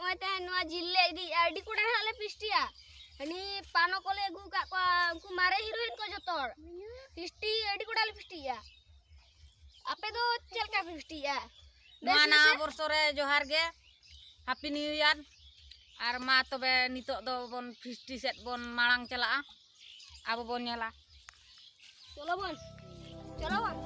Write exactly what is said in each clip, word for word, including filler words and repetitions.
ᱱᱚᱜᱼᱚᱭ ᱛᱮᱦᱮᱧ ᱱᱚᱣᱟ ᱡᱤᱞ ᱞᱮ ᱤᱫᱤᱭᱮᱫᱼᱟ, ᱟᱹᱰᱤ ᱠᱚᱲᱟ ᱦᱟᱸᱜ ᱞᱮ ᱯᱷᱤᱥᱴᱤᱭᱟ᱾ ᱦᱟᱹᱱᱤ ᱯᱟᱱᱚ ᱠᱚᱞᱮ ᱟᱹᱜᱩ ᱟᱠᱟᱫ ᱠᱚᱣᱟ, ᱩᱱᱠᱩ ᱢᱟᱨᱮ ᱦᱤᱨᱳᱭᱤᱱ ᱠᱚ ᱡᱷᱚᱛᱚ ᱦᱚᱲ᱾ ᱯᱷᱤᱥᱴᱤ ᱟᱹᱰᱤ ᱠᱚᱲᱟ ᱞᱮ ᱯᱷᱤᱥᱴᱤᱭᱮᱫᱼᱟ᱾ ᱟᱯᱮ ᱫᱚ ᱪᱮᱫ ᱞᱮᱠᱟ ᱯᱮ ᱯᱷᱤᱥᱴᱤᱭᱮᱫᱼᱟ? ᱵᱮᱥ ᱱᱚᱣᱟ ᱜᱮᱥᱮ? ᱱᱟᱣᱟ ᱵᱚᱨᱥᱚ ᱨᱮ ᱡᱚᱦᱟᱨ ᱜᱮ, ᱦᱮᱯᱤ ᱱᱤᱭᱩ ᱤᱭᱟᱨ᱾ ᱟᱨ ᱢᱟ ᱛᱚᱵᱮ ᱱᱤᱛᱚᱜ ᱫᱚ ᱵᱚᱱ ᱯᱷᱤᱥᱴᱤ ᱥᱮᱫ ᱵᱚᱱ ᱢᱟᱲᱟᱝ ᱪᱟᱞᱟᱜᱼᱟ᱾ ᱟᱵᱚ ᱵᱚᱱ ᱧᱮᱞᱟ᱾ ᱪᱚᱞᱚ ᱵᱚᱱ, ᱪᱚᱞᱚ ᱵᱚᱱ᱾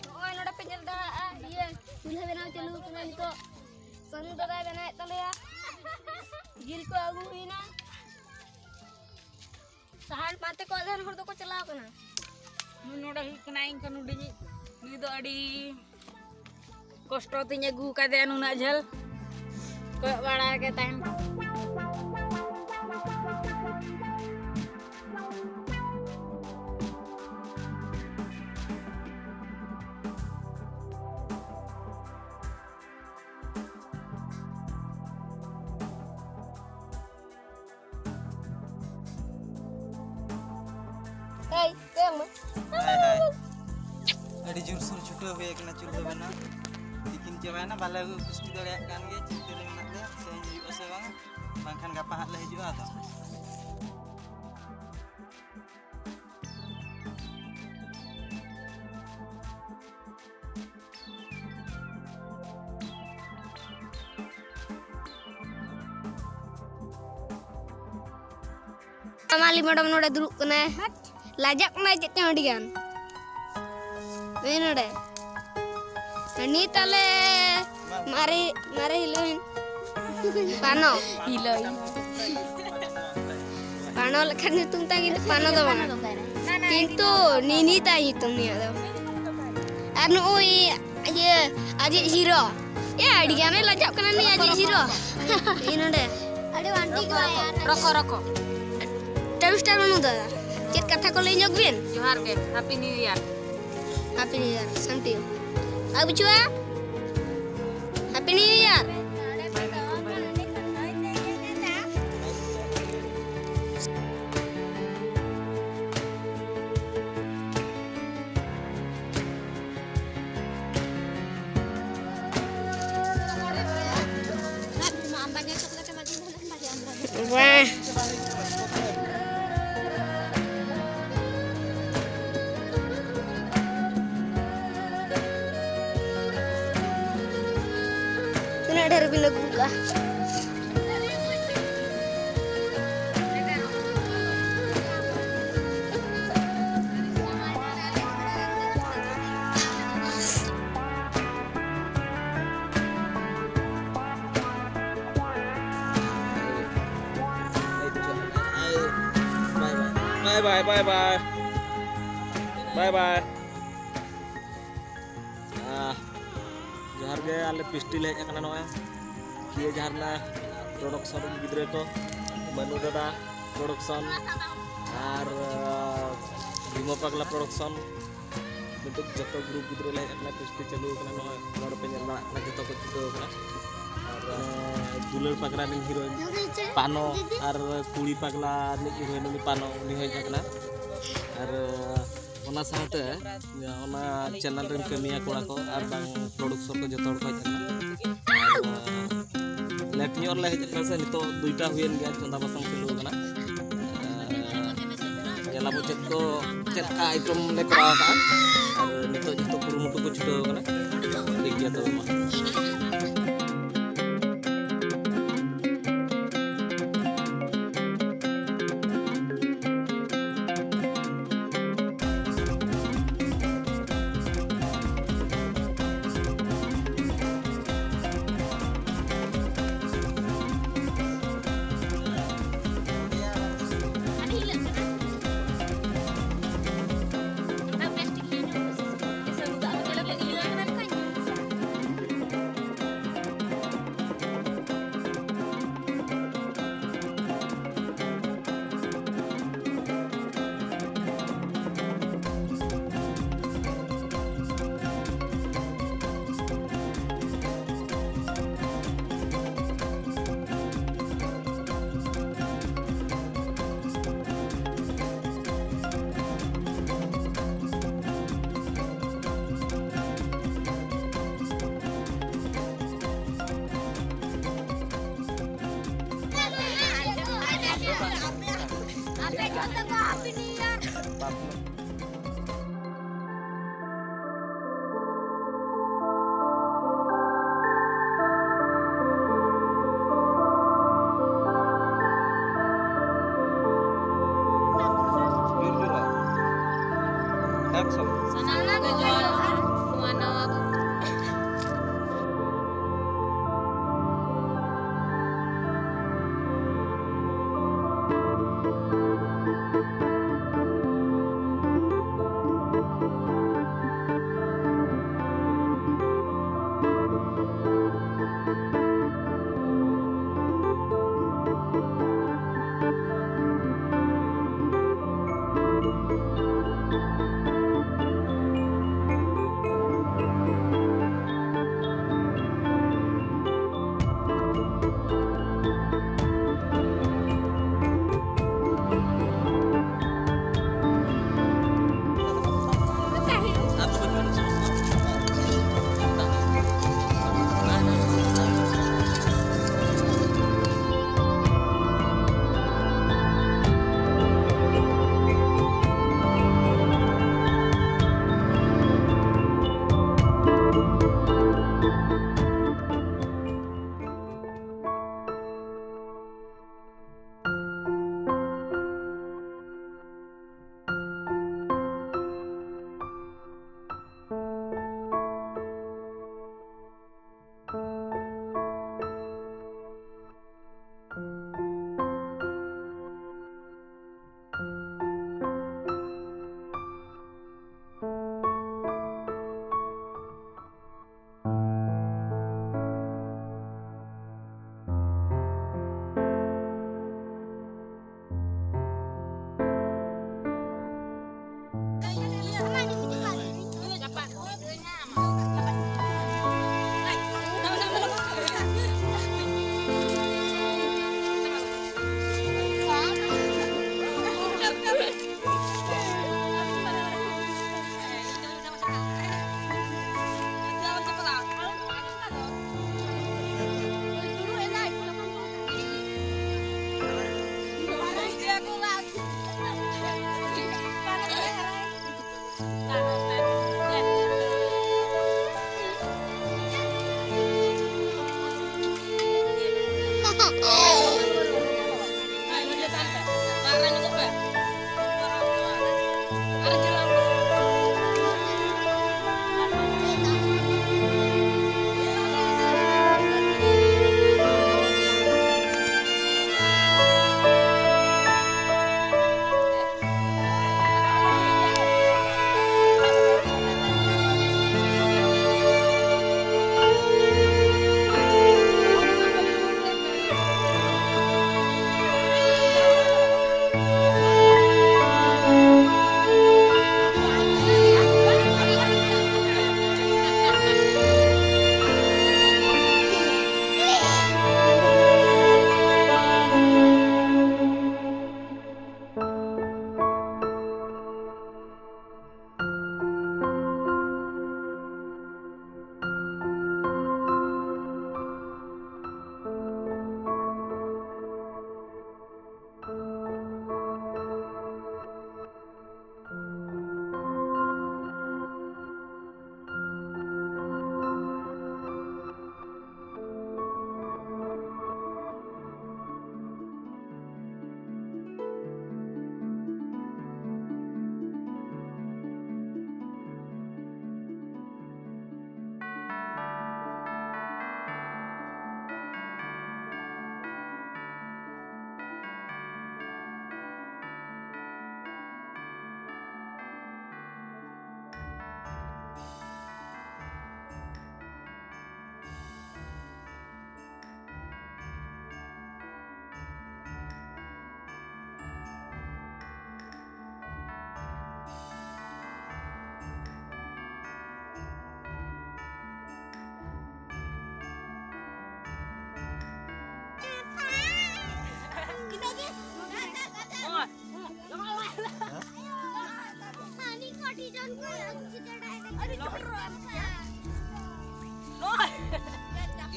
ᱱᱚᱜᱼᱚᱭ ᱱᱚᱰᱮ ᱯᱮ ᱧᱮᱞ ᱫᱟ, ᱟ, ᱤᱭᱟᱹ, ᱪᱩᱞᱦᱟᱹ ᱵᱮᱱᱟᱣ ᱪᱟᱹᱞᱩ ᱠᱟᱱᱟ ᱱᱤᱛᱚᱜ᱾ ᱥᱟᱹᱱᱩ ᱫᱟᱫᱟᱭ ᱵᱮᱱᱟᱣᱮᱫ ᱛᱟᱞᱮᱭᱟ᱾ ᱡᱤᱞ ᱠᱚ ᱟᱹᱜᱩ ᱦᱩᱭᱱᱟ᱾ ᱥᱟᱦᱟᱱ ᱯᱟᱱᱛᱮ ᱠᱚ ᱟᱫᱷᱮᱱ ᱦᱚᱲ ᱫᱚᱠᱚ ᱪᱟᱞᱟᱣ ᱠᱟᱱᱟ᱾ ᱱᱩᱭ ᱱᱚᱰᱮ ᱦᱩᱭᱩᱜ ᱠᱟᱱᱟ ᱤᱧ ᱠᱷᱚᱱ ᱦᱩᱰᱤᱧᱤᱡ᱾ ᱱᱩᱭ ᱫᱚ ᱟᱹᱰᱤ ᱠᱚᱥᱴᱚ ᱛᱤᱧ ᱟᱹᱜᱩ ᱠᱟᱫᱮᱭᱟ ᱱᱩᱱᱟᱹᱜ ᱡᱷᱟᱹᱞ᱾ ᱠᱚᱭᱚᱜ ᱵᱟᱲᱟ ᱜᱮ ᱛᱟᱦᱮᱱ᱾ ᱦᱮᱸ, ᱦᱮᱸ᱾ ᱟᱹᱰᱤ ᱡᱳᱨᱥᱳᱨ ᱪᱷᱩᱴᱟᱹᱣ ᱦᱩᱭ ᱟᱠᱟᱱᱟ ᱪᱩᱞᱦᱟᱹ ᱵᱮᱱᱟᱣ᱾ ᱛᱤᱠᱤᱱ ᱪᱟᱵᱟᱭᱮᱱᱟ, ᱵᱟᱞᱮ ᱟᱹᱜᱩ ᱯᱩᱥᱴᱤ ᱫᱟᱲᱮᱭᱟᱜ ᱠᱟᱱ ᱜᱮ, ᱪᱤᱱᱛᱟᱹ ᱨᱮ ᱢᱮᱱᱟᱜ ᱞᱮᱭᱟ, ᱛᱮᱦᱮᱧ ᱦᱩᱭᱩᱜᱼᱟ ᱥᱮ ᱵᱟᱝᱟ, ᱵᱟᱝᱠᱷᱟᱱ ᱜᱟᱯᱟ ᱦᱟᱸᱜ ᱞᱮ ᱦᱤᱡᱩᱜᱼᱟ ᱟᱫᱚ᱾ ᱢᱟᱹᱞᱤ ᱢᱮᱰᱟᱢ ᱱᱚᱰᱮ ᱫᱩᱲᱩᱵ ᱠᱟᱱᱟᱭ᱾ ᱞᱟᱡᱟᱜ ᱠᱟᱱᱟᱭ ᱪᱮᱫ ᱪᱚᱝ ᱟᱹᱰᱤ ᱜᱟᱱ᱾ ᱱᱩᱭ ᱱᱚᱰᱮ᱾ ᱱᱤᱛ ᱟᱞᱮ ᱢᱟᱨᱮ, ᱢᱟᱨᱮ ᱦᱤᱞᱳᱜ ᱯᱟᱱᱚ᱾ ᱦᱤᱞᱳᱜ᱾ ᱯᱟᱱᱚ ᱞᱮᱠᱷᱟᱱ ᱧᱩᱛᱩᱢ ᱛᱟᱭ, ᱠᱤᱱᱛᱩ ᱯᱟᱱᱚ ᱫᱚ ᱵᱟᱝ᱾ ᱠᱤᱱᱛᱩ ᱱᱤᱱᱤ ᱛᱟᱭ ᱧᱩᱛᱩᱢ ᱱᱤᱭᱟᱹ ᱫᱚ᱾ ᱟᱨ ᱱᱩᱜᱼᱩᱭ ᱤᱭᱟᱹ ᱟᱡᱤᱡ ᱦᱤᱨᱳ᱾ ᱮ, ᱟᱹᱰᱤ ᱜᱟᱱᱮ ᱞᱟᱡᱟᱜ ᱠᱟᱱᱟ ᱱᱩᱭ ᱟᱡᱤᱡ ᱦᱤᱨᱳ᱾ ᱤᱧ ᱱᱚᱰᱮ᱾ ᱟᱹᱰᱤ ᱟᱱᱴᱤ ᱠᱚ ᱟᱭᱟ᱾ ᱨᱚᱠᱚ, ᱨᱚᱠᱚ᱾ ᱴᱟᱨᱩᱥ ᱴᱟᱨ ᱵᱟᱹᱱᱩᱜ ᱫᱟᱫᱟ᱾ ᱪᱮᱫ ᱠᱟᱛᱷᱟ ᱠᱚ ᱞᱟᱹᱭ ᱧᱚᱜ ᱵᱤᱱ? ᱡᱚᱦᱟᱨ ᱜᱮ, happy New year. Happy New Year, same to you. ᱟᱨ ᱵᱩᱡᱷᱟᱹᱣᱟ? Happy New Year. ᱵᱟᱦ᱾ ᱛᱤᱱᱟᱹᱜ ᱰᱷᱮᱨ ᱵᱤᱱ ᱟᱹᱜᱩ ᱠᱟᱜᱼᱟ? Bye bye, bye bye. Bye bye. ᱟᱦ, ᱡᱚᱦᱟᱨ ᱜᱮ, ᱟᱞᱮ ᱯᱤᱥᱴᱤ ᱞᱮ ᱦᱮᱡ ᱟᱠᱟᱱᱟ ᱱᱚᱜᱼᱚᱭ᱾ ᱠᱤᱭᱟᱹ ᱡᱷᱟᱨᱱᱟ production ᱨᱮᱱ ᱜᱤᱫᱽᱨᱟᱹ ᱠᱚ, ᱢᱟᱹᱱᱩ ᱫᱟᱫᱟ production ᱟᱨ, ᱟᱦ, ᱵᱷᱤᱢᱚ ᱯᱟᱜᱽᱞᱟ production᱾ ᱱᱤᱛᱚᱜ ᱡᱚᱛᱚ group ᱜᱤᱫᱽᱨᱟᱹ ᱞᱮ ᱦᱮᱡ ᱟᱠᱟᱱᱟ, ᱯᱤᱥᱴᱤ ᱪᱟᱹᱞᱩ ᱟᱠᱟᱱᱟ ᱱᱚᱜᱼᱚᱭ᱾ ᱱᱚᱰᱮ ᱯᱮ ᱧᱮᱞ ᱫᱟᱲᱮᱭᱟᱜ ᱠᱟᱱᱟ, ᱡᱚᱛᱚ ᱠᱚ ᱪᱷᱩᱴᱟᱹᱣ ᱟᱠᱟᱱᱟ᱾ ᱟᱨ, ᱟᱦ, ᱫᱩᱞᱟᱹᱲ ᱯᱟᱜᱽᱞᱟ ᱨᱤᱱᱤᱡ heroine ᱯᱟᱱᱚ ᱟᱨ ᱠᱩᱲᱤ ᱯᱟᱜᱽᱞᱟ ᱨᱤᱱᱤᱡ heroine ᱩᱱᱤ ᱯᱟᱱᱚ, ᱩᱱᱤ ᱦᱚᱸ ᱦᱮᱡ ᱟᱠᱟᱱᱟ᱾ ᱟᱨ, ᱟᱦ, ᱚᱱᱟ ᱥᱟᱶᱛᱮ ᱚᱱᱟ channel ᱨᱮᱱ ᱠᱟᱹᱢᱤᱭᱟ ᱠᱚᱲᱟ ᱠᱚ ᱟᱨ ᱵᱟᱝ production ᱠᱚ ᱡᱚᱛᱚ ᱦᱚᱲ ᱠᱚ ᱦᱮᱡ ᱟᱠᱟᱱᱟ᱾ ᱟᱨ late ᱧᱚᱜ ᱨᱮᱞᱮ ᱦᱮᱡ ᱟᱠᱟᱱᱟ ᱥᱮ, ᱱᱤᱛᱚᱜ ᱫᱩᱭᱴᱟ ᱦᱩᱭᱮᱱ ᱜᱮᱭᱟ, ᱪᱚᱸᱫᱟ ᱵᱟᱥᱟᱝ ᱪᱟᱹᱞᱩ ᱟᱠᱟᱱᱟ᱾ ᱧᱮᱞ ᱟᱵᱚ ᱪᱮᱫ ᱠᱚ, ᱪᱮᱫ ᱞᱮᱠᱟ item ᱞᱮ ᱠᱚᱨᱟᱣ ᱟᱠᱟᱫᱼᱟ᱾ ᱟᱨ ᱱᱤᱛᱚᱜ ᱡᱚᱛᱚ ᱠᱩᱨᱩᱢᱩᱴᱩ ᱠᱚ ᱪᱷᱩᱴᱟᱹᱣ ᱟᱠᱟᱱᱟ᱾ ᱴᱷᱤᱠ ᱜᱮᱭᱟ ᱛᱚᱵᱮ ᱢᱟ᱾ ᱡᱳᱨ ᱡᱳᱨ ᱨᱚᱲ᱾ Action. ᱥᱟᱱᱟᱢ ᱠᱚ ᱡᱚᱦᱟᱨ᱾ ᱱᱚᱣᱟ ᱱᱟᱣᱟ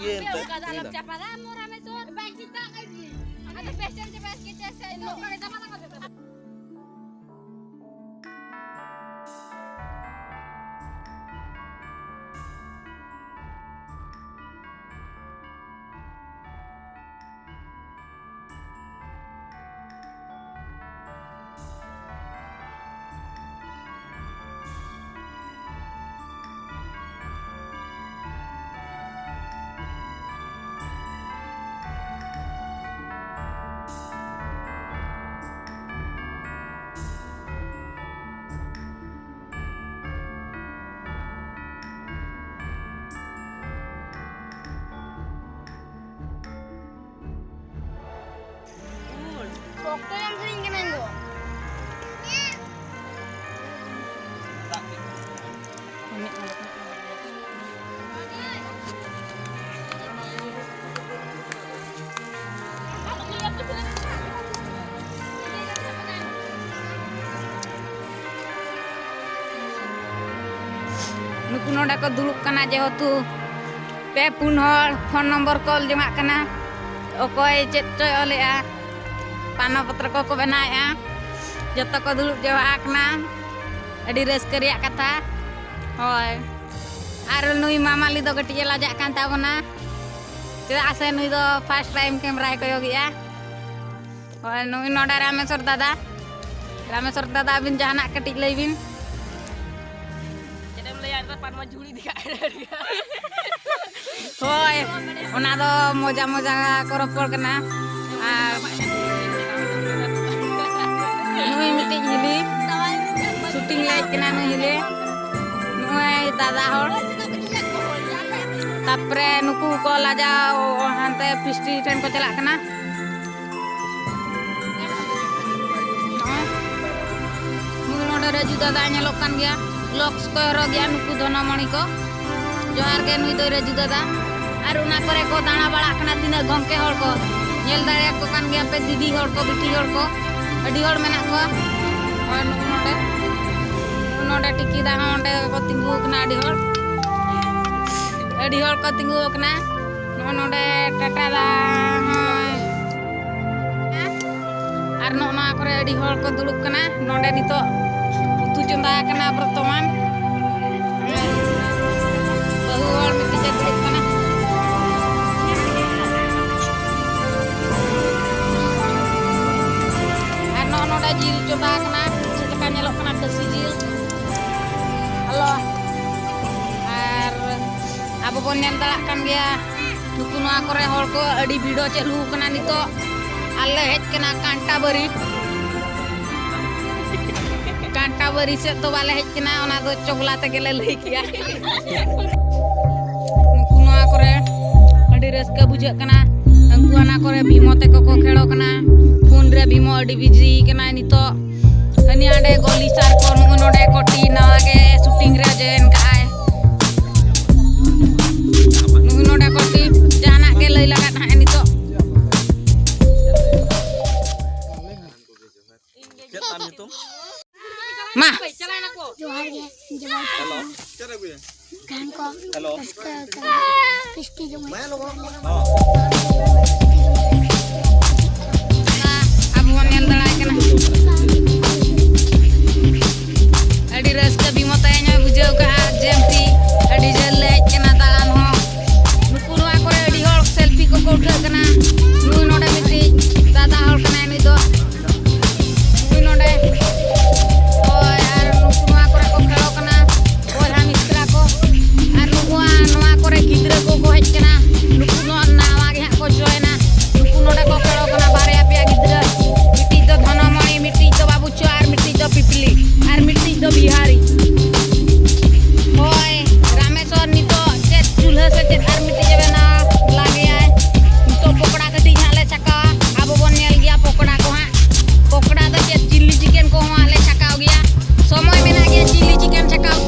ᱤᱭᱟᱹ ᱮᱱᱛᱮ, ᱦᱩᱭᱱᱟ᱾ ᱪᱟᱯᱟᱫᱟ ᱢᱚᱨᱟ ᱢᱮ ᱪᱚᱨ ᱵᱟᱝ ᱠᱤᱛᱟ ᱟᱹᱰᱤ ᱟᱫᱚ ᱯᱮᱥᱮᱱ ᱪᱮ ᱵᱟᱥ ᱠᱤᱛᱟ ᱥᱮ ᱱᱚ ᱠᱚᱨᱮ ᱫᱟᱢᱟ ᱫᱟᱢᱟ ᱚᱠᱛᱚ ᱧᱟᱢ ᱥᱟᱹᱱᱟᱹᱧ ᱠᱟᱱᱟ ᱤᱧ ᱫᱚ᱾ ᱱᱩᱠᱩ ᱱᱚᱰᱮ ᱠᱚ ᱫᱩᱲᱩᱵ ᱠᱟᱱᱟ, ᱡᱮᱦᱮᱛᱩ ᱯᱮ ᱯᱩᱱ ᱦᱚᱲ ᱯᱷᱳᱱ ᱱᱚᱢᱵᱚᱨ ᱠᱚ ᱚᱞ ᱡᱚᱝᱟᱜ ᱠᱟᱱᱟ᱾ ᱚᱠᱚᱭ ᱪᱮᱫ ᱪᱚᱭ ᱚᱞᱮᱜᱼᱟ, ᱯᱟᱱᱟ ᱯᱚᱛᱨᱚ ᱠᱚᱠᱚ ᱵᱮᱱᱟᱣᱮᱜᱼᱟ᱾ ᱡᱚᱛᱚ ᱠᱚ ᱫᱩᱲᱩᱵ ᱡᱟᱣᱨᱟ ᱟᱠᱟᱱᱟ, ᱟᱹᱰᱤ ᱨᱟᱹᱥᱠᱟᱹ ᱨᱮᱭᱟᱜ ᱠᱟᱛᱷᱟ᱾ ᱦᱳᱭ, ᱟᱨ ᱱᱩᱭ ᱢᱟᱢᱟᱞᱤ ᱫᱚ ᱠᱟᱹᱴᱤᱡ ᱮ ᱞᱟᱡᱟᱜ ᱠᱟᱱ ᱛᱟᱵᱚᱱᱟ, ᱪᱮᱫᱟᱜ ᱥᱮ ᱱᱩᱭ ᱫᱚ ᱯᱷᱟᱥᱴ ᱴᱟᱭᱤᱢ ᱠᱮᱢᱨᱟᱭ ᱠᱚᱭᱚᱜᱮᱜᱼᱟ᱾ ᱦᱳᱭ, ᱱᱩᱭ ᱱᱚᱰᱮ ᱨᱟᱢᱮᱥᱣᱚᱨ ᱫᱟᱫᱟ᱾ ᱨᱟᱢᱮᱥᱣᱚᱨ ᱫᱟᱫᱟ, ᱟᱹᱵᱤᱱ ᱡᱟᱦᱟᱱᱟᱜ ᱠᱟᱹᱴᱤᱡ ᱞᱟᱹᱭ ᱵᱤᱱ᱾ ᱪᱮᱫ ᱮᱢ ᱞᱟᱹᱭᱟ, ᱱᱮᱛᱟᱨ ᱯᱟᱱ ᱢᱟ ᱡᱷᱩᱲᱤ ᱤᱫᱤ ᱠᱟᱜ᱾ ᱦᱳᱭ, ᱚᱱᱟ ᱫᱚ ᱢᱚᱡᱟ ᱢᱚᱡᱟ ᱠᱚ ᱨᱚᱯᱚᱲ ᱠᱟᱱᱟ᱾ ᱟᱨ ᱱᱩᱭ ᱢᱤᱫᱴᱤᱡ ᱦᱤᱞᱤ, ᱥᱩᱴᱤᱝ ᱞᱮ ᱦᱮᱡ ᱠᱟᱱᱟ, ᱱᱩᱭ ᱦᱤᱞᱤ, ᱱᱩᱭ ᱫᱟᱫᱟ ᱦᱚᱲ᱾ ᱛᱟᱯᱚᱨᱮ ᱱᱩᱠᱩ ᱠᱚ ᱞᱟᱡᱟᱣ ᱦᱟᱱᱛᱮ ᱯᱷᱤᱥᱴᱤ ᱴᱷᱮᱱ ᱠᱚ ᱪᱟᱞᱟᱜ ᱠᱟᱱᱟ᱾ ᱱᱩᱭ ᱱᱚᱰᱮ ᱨᱟᱹᱡᱩ ᱫᱟᱫᱟ ᱧᱮᱞᱚᱜ ᱠᱟᱱ ᱜᱮᱭᱟ, ᱞᱚᱠᱥ ᱠᱚ ᱦᱚᱨᱚᱜ ᱜᱮᱭᱟ ᱱᱩᱠᱩ ᱫᱷᱚᱱᱚᱢᱚᱬᱤ ᱠᱚ᱾ ᱡᱚᱦᱟᱨ ᱜᱮ, ᱱᱩᱭ ᱫᱚᱭ ᱨᱟᱹᱡᱩ ᱫᱟᱫᱟ᱾ ᱟᱨ ᱚᱱᱟ ᱠᱚᱨᱮ ᱠᱚ ᱫᱟᱬᱟ ᱵᱟᱲᱟᱜ ᱠᱟᱱᱟ ᱛᱤᱱᱟᱹᱜ ᱜᱚᱢᱠᱮ ᱦᱚᱲ ᱠᱚ, ᱧᱮᱞ ᱫᱟᱲᱮᱭᱟᱠᱚ ᱠᱟᱱ ᱜᱮᱭᱟ ᱯᱮ, ᱫᱤᱫᱤ ᱦᱚᱲ ᱠᱚ, ᱵᱤᱴᱤ ᱦᱚᱲ ᱠᱚ, ᱟᱹᱰᱤ ᱦᱚᱲ ᱢᱮᱱᱟᱜ ᱠᱚᱣᱟ᱾ ᱟᱨ ᱱᱩᱠᱩ ᱱᱚᱰᱮ, ᱱᱩᱠᱩ ᱱᱚᱰᱮ ᱴᱤᱠᱤ ᱫᱟ ᱦᱚᱸ ᱚᱸᱰᱮ ᱠᱚ ᱛᱤᱸᱜᱩ ᱟᱠᱟᱱᱟ, ᱟᱹᱰᱤ ᱦᱚᱲ, ᱟᱹᱰᱤ ᱦᱚᱲ ᱠᱚ ᱛᱤᱸᱜᱩ ᱟᱠᱟᱱᱟ᱾ ᱱᱚᱜᱼᱚᱭ ᱱᱚᱰᱮ ᱴᱟᱴᱟ ᱫᱟ ᱦᱚᱸᱭ, ᱟᱨ ᱱᱚᱜᱼᱚ ᱱᱚᱣᱟ ᱠᱚᱨᱮ ᱟᱹᱰᱤ ᱦᱚᱲ ᱠᱚ ᱫᱩᱲᱩᱵ ᱠᱟᱱᱟ᱾ ᱱᱚᱰᱮ ᱱᱤᱛᱚᱜ ᱩᱛᱩ ᱪᱚᱸᱫᱟ ᱟᱠᱟᱱᱟ ᱵᱚᱨᱛᱚᱢᱟᱱ᱾ ᱵᱟᱹᱦᱩ ᱦᱚᱲ ᱢᱤᱫᱴᱤᱡ ᱮ ᱫᱩᱲᱩᱵ ᱠᱟᱱᱟ᱾ ᱟᱨ ᱱᱚᱜᱼᱚ ᱱᱚᱰᱮ ᱡᱤᱞ ᱪᱚᱸᱫᱟ ᱟᱠᱟᱱᱟ, ᱪᱮᱫ ᱞᱮᱠᱟ ᱧᱮᱞᱚᱜ ᱠᱟᱱᱟ ᱠᱷᱟᱹᱥᱤ ᱡᱤᱞ᱾ ᱦᱮᱞᱳ, ᱟᱨ ᱟᱵᱚ ᱵᱚᱱ ᱧᱮᱞ ᱫᱟᱲᱮᱭᱟᱜ ᱠᱟᱱ ᱜᱮᱭᱟ, ᱱᱩᱠᱩ ᱱᱚᱣᱟ ᱠᱚᱨᱮ ᱦᱚᱲ ᱠᱚ ᱟᱹᱰᱤ ᱵᱷᱤᱲ ᱪᱟᱹᱞᱩ ᱟᱠᱟᱱᱟ ᱱᱤᱛᱚᱜ᱾ ᱟᱨ ᱞᱮ ᱦᱮᱡ ᱠᱟᱱᱟ ᱠᱟᱱᱴᱟᱵᱟᱹᱨᱤ᱾ ᱠᱟᱱᱴᱟᱵᱟᱹᱨᱤ ᱥᱮᱫ ᱫᱚ ᱵᱟᱞᱮ ᱦᱮᱡ ᱠᱟᱱᱟ, ᱚᱱᱟ ᱫᱚ ᱪᱚᱜᱽᱞᱟ ᱛᱮᱜᱮ ᱞᱮ ᱞᱟᱹᱭ ᱠᱮᱭᱟ᱾ ᱱᱩᱠᱩ ᱱᱚᱣᱟ ᱠᱚᱨᱮ ᱟᱹᱰᱤ ᱨᱟᱹᱥᱠᱟᱹ ᱵᱩᱡᱷᱟᱹᱜ ᱠᱟᱱᱟ᱾ ᱩᱱᱠᱩ ᱦᱟᱱᱟ ᱠᱚᱨᱮ ᱵᱷᱤᱢᱚ ᱛᱮᱠᱚ ᱠᱚ ᱠᱷᱮᱲᱚ ᱠᱟᱱᱟ᱾ ᱯᱷᱳᱱ ᱨᱮ ᱵᱷᱤᱢᱚ ᱟᱹᱰᱤ ᱵᱤᱡᱤ ᱠᱟᱱᱟᱭ ᱱᱤᱛᱚᱜ᱾ ᱦᱟᱹᱱᱤ ᱦᱟᱸᱰᱮ ᱜᱚᱞᱤ ᱥᱟᱨ ᱠᱚ, ᱱᱩᱜᱼᱩ ᱱᱚᱰᱮ ᱠᱚᱴᱤ ᱱᱟᱣᱟ ᱜᱮ ᱥᱩᱴᱤᱝ ᱨᱮ ᱡᱚᱭᱮᱱ ᱠᱟᱜᱼᱟᱭ᱾ ᱱᱩᱜᱼᱩ ᱱᱚᱰᱮ ᱠᱚᱴᱤ ᱡᱟᱦᱟᱱᱟᱜ ᱜᱮ ᱞᱟᱹᱭ ᱞᱟᱜᱟᱫ ᱦᱟᱸᱜ ᱱᱤᱛᱚᱜ᱾ ᱪᱮᱫ ᱛᱟᱢ ᱧᱩᱛᱩᱢ? ᱢᱟ᱾ ᱡᱚᱦᱟᱨ ᱜᱮ, ᱡᱚᱦᱟᱨ ᱜᱮ᱾ ᱦᱮᱞᱳ᱾ ᱜᱟᱱ ᱠᱚ ᱦᱮᱞᱳ᱾ ᱨᱟᱹᱥᱠᱟᱹ ᱠᱟᱱᱟ᱾ ᱯᱤᱥᱴᱤ ᱡᱚᱢ᱾ ᱦᱚᱸ᱾ ᱟᱵᱚ ᱵᱚᱱ ᱧᱮᱞ ᱫᱟᱲᱮᱭᱟᱜ ᱠᱟᱱᱟ᱾ ᱟᱹᱰᱤ ᱨᱟᱹᱥᱠᱟᱹ ᱵᱤᱢᱚ ᱛᱮᱦᱮᱧ ᱦᱚᱸᱭ ᱵᱩᱡᱷᱟᱹᱣ ᱠᱟᱜᱼᱟ, ᱡᱮᱢᱛᱤ ᱟᱹᱰᱤ ᱡᱷᱟᱹᱞ ᱞᱮ ᱦᱮᱡ ᱠᱟᱱᱟ ᱫᱟᱬᱟᱱ ᱦᱚᱸ᱾ ᱱᱩᱠᱩ ᱱᱚᱣᱟ ᱠᱚᱨᱮ ᱟᱹᱰᱤ ᱦᱚᱲ ᱥᱮᱞᱯᱷᱤ ᱠᱚᱠᱚ ᱩᱴᱷᱟᱹᱜ ᱠᱟᱱᱟ᱾ ᱱᱩᱭ ᱱᱚᱰᱮ ᱢᱤᱫᱴᱤᱡ ᱫᱟᱫᱟ ᱦᱚᱲ ᱠᱟᱱᱟᱭ ᱱᱩᱭ ᱫᱚ᱾ ᱱᱩᱭ ᱱᱚᱰᱮ᱾ ᱦᱳᱭ, ᱟᱨ ᱱᱩᱠᱩ ᱱᱚᱣᱟ ᱠᱚᱨᱮ ᱠᱚ ᱠᱷᱮᱞᱚᱜ ᱠᱟᱱᱟ, ᱵᱚᱭᱦᱟ ᱢᱤᱥᱨᱟ ᱠᱚ᱾ ᱟᱨ ᱱᱩᱠᱩᱣᱟᱜ ᱱᱚᱣᱟ ᱠᱚᱨᱮ ᱜᱤᱫᱽᱨᱟᱹ ᱠᱚᱠᱚ ᱦᱮᱡ ᱠᱟᱱᱟ᱾ ᱱᱩᱠᱩ ᱱᱚᱣᱟ ᱱᱟᱣᱟ ᱜᱮ ᱦᱟᱸᱜ ᱠᱚ ᱡᱚᱭᱮᱱᱟ᱾ ᱱᱩᱠᱩ ᱱᱚᱰᱮ ᱠᱚ ᱠᱷᱮᱞᱚᱜ ᱠᱟᱱᱟ, ᱵᱟᱨᱭᱟ ᱯᱮᱭᱟ ᱜᱤᱫᱽᱨᱟᱹ᱾ ᱢᱤᱫᱴᱤᱡ ᱫᱚ ᱫᱷᱚᱱᱚᱢᱚᱭ, ᱢᱤᱫᱴᱤᱡ ᱫᱚ ᱵᱟᱹᱵᱩ ᱪᱚ, ᱟᱨ ᱢᱤᱫᱴᱤᱡ ᱫᱚ ᱯᱤᱯᱤᱞᱤ, ᱟᱨ ᱢᱤᱫᱴᱤᱡ ᱫᱚ ᱵᱤᱦᱟᱨᱤ᱾ ᱦᱳᱭ, ᱨᱟᱢᱮᱥᱣᱚᱨ ᱱᱤᱛᱚᱜ ᱪᱮᱫ ᱪᱩᱞᱦᱟᱹ ᱥᱮ ᱪᱮᱫ ᱟᱨ ᱢᱤᱫᱴᱤᱡ ᱮ ᱵᱮᱱᱟᱣᱟ, ᱞᱟᱜᱮᱭᱟᱭ᱾ ᱱᱤᱛᱚᱜ ᱯᱚᱠᱚᱲᱟ ᱠᱟᱹᱴᱤᱡ ᱦᱟᱸᱜ ᱞᱮ ᱪᱷᱟᱠᱟᱣᱟ, ᱟᱵᱚ ᱵᱚᱱ ᱧᱮᱞ ᱜᱮᱭᱟ ᱯᱚᱠᱚᱲᱟ ᱠᱚ ᱦᱟᱸᱜ᱾ ᱯᱚᱠᱚᱲᱟ ᱫᱚ ᱪᱮᱫ ᱪᱤᱞᱤ ᱪᱤᱠᱮᱱ ᱠᱚᱦᱚᱸ ᱦᱟᱸᱜ ᱞᱮ ᱪᱷᱟᱠᱟᱣ ᱜᱮᱭᱟ, ᱥᱚᱢᱚᱭ ᱢᱮᱱᱟᱜ ᱜᱮᱭᱟ ᱪᱤᱞᱤ ᱪᱤᱠᱮᱱ ᱪᱷᱟᱠᱟᱣ᱾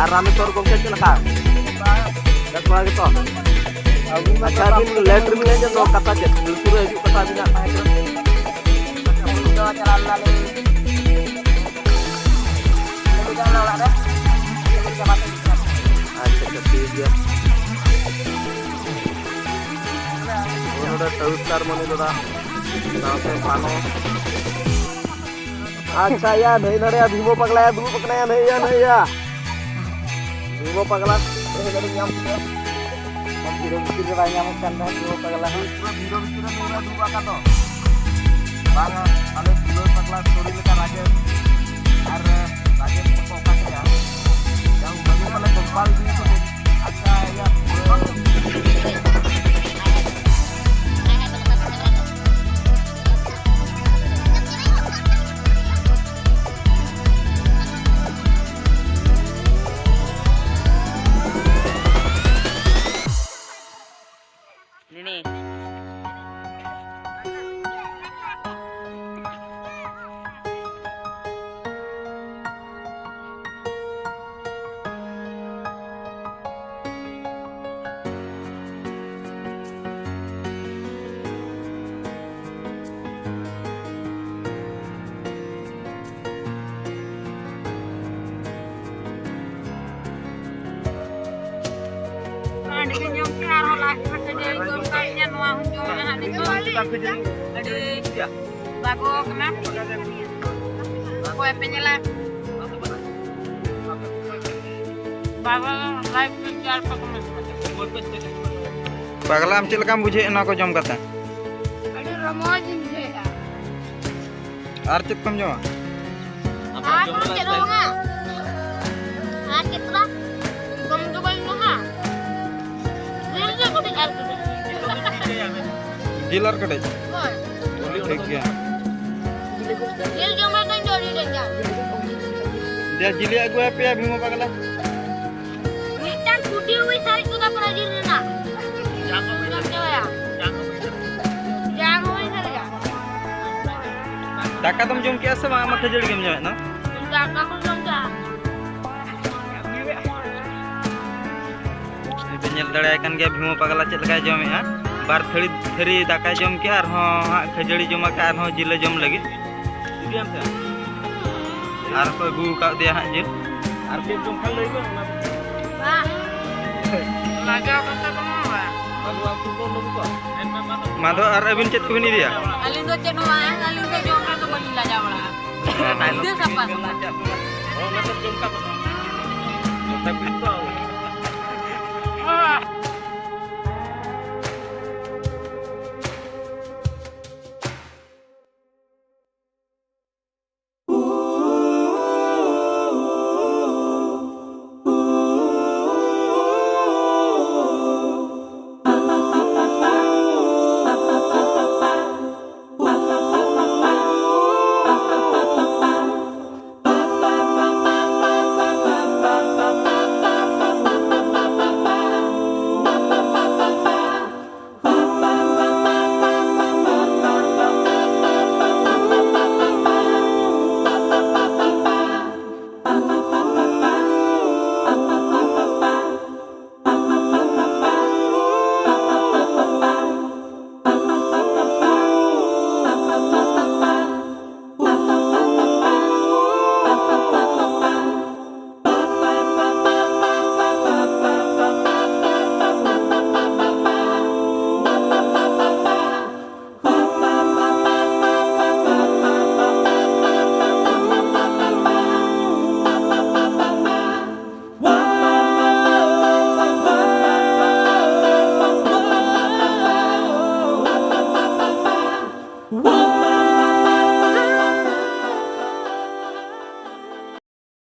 ᱟᱨ ᱨᱟᱢᱮᱥᱣᱚᱨ ᱜᱚᱢᱠᱮ ᱪᱮᱫ ᱞᱮᱠᱟ? ᱵᱮᱥ ᱵᱟᱲᱟ ᱜᱮᱛᱚ? ᱟᱪᱪᱷᱟ, ᱟᱹᱵᱤᱱ ᱞᱮᱴ ᱨᱮᱵᱤᱱ ᱦᱮᱡ ᱮᱱ ᱫᱚ, ᱠᱟᱛᱷᱟ ᱪᱮᱫ? ᱞᱩᱛᱩᱨ ᱨᱮ ᱦᱤᱡᱩᱜ ᱠᱟᱛᱷᱟ ᱟᱹᱵᱤᱱᱟᱜ ᱛᱟᱦᱮᱸ ᱠᱟᱱᱟ᱾ ᱟᱪᱪᱷᱟ, ᱟᱪᱪᱷᱟ, ᱴᱷᱤᱠ ᱜᱮᱭᱟ᱾ ᱱᱚᱰᱮ ᱴᱟᱣᱩᱥ ᱥᱟᱨ ᱢᱚᱱᱤ ᱫᱟᱫᱟ, ᱥᱟᱶᱛᱮ ᱯᱟᱱᱚ᱾ ᱟᱪᱪᱷᱟ, ᱭᱟ, ᱱᱟᱹᱭ ᱱᱟᱲᱮᱭᱟ, ᱵᱷᱤᱢᱚ ᱯᱟᱜᱽᱞᱟᱭᱟ, ᱫᱩᱲᱩᱵ ᱟᱠᱟᱱᱟᱭᱟ, ᱱᱟᱹᱭ ᱭᱟ, ᱱᱟᱹᱭ ᱭᱟ᱾ ᱵᱷᱤᱢᱚ ᱯᱟᱜᱽᱞᱟ, ᱱᱟᱹᱭ ᱱᱟᱲᱮ ᱧᱟᱢ ᱠᱮᱫᱟ᱾ ᱵᱷᱤᱲᱚ ᱵᱷᱤᱛᱤᱨ ᱨᱮ ᱵᱟᱭ ᱧᱟᱢᱚᱜ ᱠᱟᱱ ᱛᱟᱦᱮᱸᱫ, ᱵᱷᱤᱢᱚ ᱯᱟᱜᱽᱞᱟ ᱦᱚᱸ᱾ ᱯᱩᱨᱟᱹ ᱵᱷᱤᱲᱚ ᱵᱷᱤᱛᱤᱨ ᱨᱮ ᱱᱟᱹᱭ ᱱᱟᱲᱮ ᱫᱩᱲᱩᱵ ᱟᱠᱟᱫ ᱫᱚ᱾ ᱵᱟᱝᱟ, ᱟᱞᱮ ᱵᱷᱤᱲᱚ ᱯᱟᱜᱽᱞᱟ ᱥᱴᱳᱨᱤ ᱞᱮᱠᱟ ᱨᱟᱡᱮᱥ ᱟᱨ ᱨᱟᱡᱮᱥ ᱠᱚᱠᱚ ᱚᱠᱟ ᱠᱮᱫᱟ᱾ ᱡᱟᱦᱟᱸ ᱵᱷᱟᱹᱜᱤ ᱯᱟᱞᱮ ᱜᱳᱯᱟᱞ ᱡᱤ ᱠᱚ ᱟᱪᱪᱷᱟ, ᱤᱭᱟᱹ᱾ ᱱᱤᱱᱤ᱾ ᱦᱟᱺᱰᱤ ᱜᱮ ᱡᱚᱢ ᱯᱮ, ᱟᱨᱦᱚᱸ ᱞᱟᱥᱴ ᱨᱮ ᱠᱷᱟᱹᱡᱟᱹᱲᱤ ᱠᱚ ᱮᱢ ᱠᱟᱜ ᱞᱤᱧᱟ, ᱱᱚᱣᱟ ᱦᱚᱸ ᱡᱚᱢ ᱢᱮ ᱦᱟᱸᱜ ᱱᱤᱛᱚᱜ᱾ ᱟᱹᱰᱤ ᱵᱟᱜᱚ ᱠᱟᱱᱟ᱾ ᱚᱠᱚᱭ ᱯᱮ ᱧᱮᱞᱟ? ᱵᱟᱜᱚ ᱞᱟᱭᱤᱵᱷ ᱯᱮ ᱪᱟᱨ ᱯᱮ ᱠᱚᱢᱮᱱᱴ ᱠᱟᱛᱮ᱾ ᱯᱟᱜᱽᱞᱟ, ᱟᱢ ᱪᱮᱫ ᱞᱮᱠᱟᱢ ᱵᱩᱡᱷᱟᱹᱣᱮᱫᱼᱟ ᱱᱚᱣᱟ ᱠᱚ ᱡᱚᱢ ᱠᱟᱛᱮ? ᱟᱹᱰᱤ ᱨᱚᱢᱚᱡᱽ ᱤᱧ ᱵᱩᱡᱷᱟᱹᱣᱮᱫᱼᱟ᱾ ᱟᱨ ᱪᱮᱫ ᱠᱚᱢ ᱡᱚᱢᱟ? ᱟᱨ ᱠᱚᱱᱚ ᱪᱮᱫ ᱦᱚᱸ ᱵᱟᱝᱟ᱾ ᱟᱨ ᱪᱮᱫ ᱛᱷᱚᱲᱟ ᱡᱚᱢ ᱫᱚ ᱵᱟᱹᱧ ᱡᱚᱢᱟ᱾ ᱡᱤᱞ ᱜᱮ ᱠᱟᱹᱴᱤᱡ ᱟᱨ ᱠᱟᱹᱴᱤᱡ᱾ ᱡᱤᱞ ᱟᱨ ᱠᱟᱹᱴᱤᱡ? ᱦᱳᱭ᱾ ᱴᱷᱤᱠ ᱜᱮᱭᱟ᱾ ᱡᱤᱞ ᱡᱚᱢ ᱨᱮᱫᱚᱧ ᱫᱚ ᱟᱹᱰᱤ ᱰᱮᱧᱡᱟᱨ᱾ ᱫᱮ, ᱡᱤᱞᱮ ᱟᱹᱜᱩ ᱟᱯᱮᱭᱟ ᱵᱷᱤᱢᱚ ᱯᱟᱜᱽᱞᱟ᱾ ᱢᱤᱫᱴᱟᱝ ᱠᱩᱴᱤ ᱦᱚᱸ ᱵᱟᱹᱧ ᱥᱟᱨᱮᱡ ᱠᱚᱫᱟ ᱯᱟᱨᱟ ᱡᱤᱞ ᱨᱮᱱᱟᱜ᱾ ᱡᱟᱝ ᱦᱚᱸ ᱵᱟᱹᱧ ᱥᱟᱨᱮᱡᱟ᱾ ᱡᱟᱝ ᱦᱚᱸ ᱵᱟᱹᱧ ᱥᱟᱨᱮᱡᱟ᱾ ᱫᱟᱠᱟ ᱫᱚᱢ ᱡᱚᱢ ᱠᱮᱜᱼᱟ ᱥᱮ ᱵᱟᱝ? ᱟᱢ ᱢᱟ ᱠᱷᱟᱹᱡᱟᱹᱲᱤ ᱜᱮᱢ ᱡᱚᱢᱮᱫ ᱫᱚ᱾ ᱫᱟᱠᱟ ᱠᱚ ᱡᱚᱢ ᱠᱮᱜᱼᱟ᱾ ᱫᱟᱲᱮᱭᱟᱭ ᱠᱟᱱ ᱜᱮᱭᱟ ᱵᱷᱤᱢᱚ ᱯᱟᱜᱽᱞᱟ ᱪᱮᱫ ᱞᱮᱠᱟᱭ ᱡᱚᱢᱮᱜᱼᱟ᱾ ᱵᱟᱨ ᱛᱷᱟᱹᱨᱤ, ᱛᱷᱟᱹᱨᱤ ᱫᱟᱠᱟᱭ ᱡᱚᱢ ᱠᱮᱜᱼᱟ, ᱟᱨᱦᱚᱸ ᱦᱟᱸᱜ ᱠᱷᱟᱹᱡᱟᱹᱲᱤ ᱡᱚᱢ ᱟᱠᱟᱫ, ᱟᱨᱦᱚᱸ ᱡᱤᱞᱮ ᱡᱚᱢ ᱞᱟᱹᱜᱤᱫ᱾ ᱤᱫᱤᱭᱟᱢ ᱥᱮ? ᱟᱨ ᱠᱚ ᱟᱹᱜᱩ ᱟᱠᱟᱫ ᱫᱮᱭᱟ ᱦᱟᱸᱜ ᱡᱤᱞ᱾ ᱟᱨ ᱪᱮᱫ ᱡᱚᱢ ᱠᱷᱟᱱ ᱞᱟᱹᱭ ᱢᱮ, ᱚᱱᱟ ᱵᱟᱝ᱾ ᱞᱟᱡᱟᱣ ᱠᱟᱛᱮ ᱵᱟᱝ ᱦᱩᱭᱩᱜᱼᱟ᱾ ᱢᱟᱫᱷᱚ, ᱟᱨ ᱟᱹᱵᱤᱱ ᱪᱮᱫ ᱠᱚᱵᱤᱱ ᱤᱫᱤᱭᱟ? ᱟᱹᱞᱤᱧ ᱫᱚ ᱪᱮᱫ ᱦᱚᱸ ᱵᱟᱝ, ᱟᱹᱞᱤᱧ ᱫᱚ ᱡᱚᱢ ᱨᱮᱫᱚ ᱵᱟᱹᱞᱤᱧ ᱞᱟᱡᱟᱣ ᱵᱟᱲᱟᱜᱼᱟ᱾ ᱦᱮᱸ, ᱦᱮᱸ᱾ ᱤᱧ ᱫᱚ ᱥᱟᱯᱷᱟ ᱥᱟᱯᱷᱟ᱾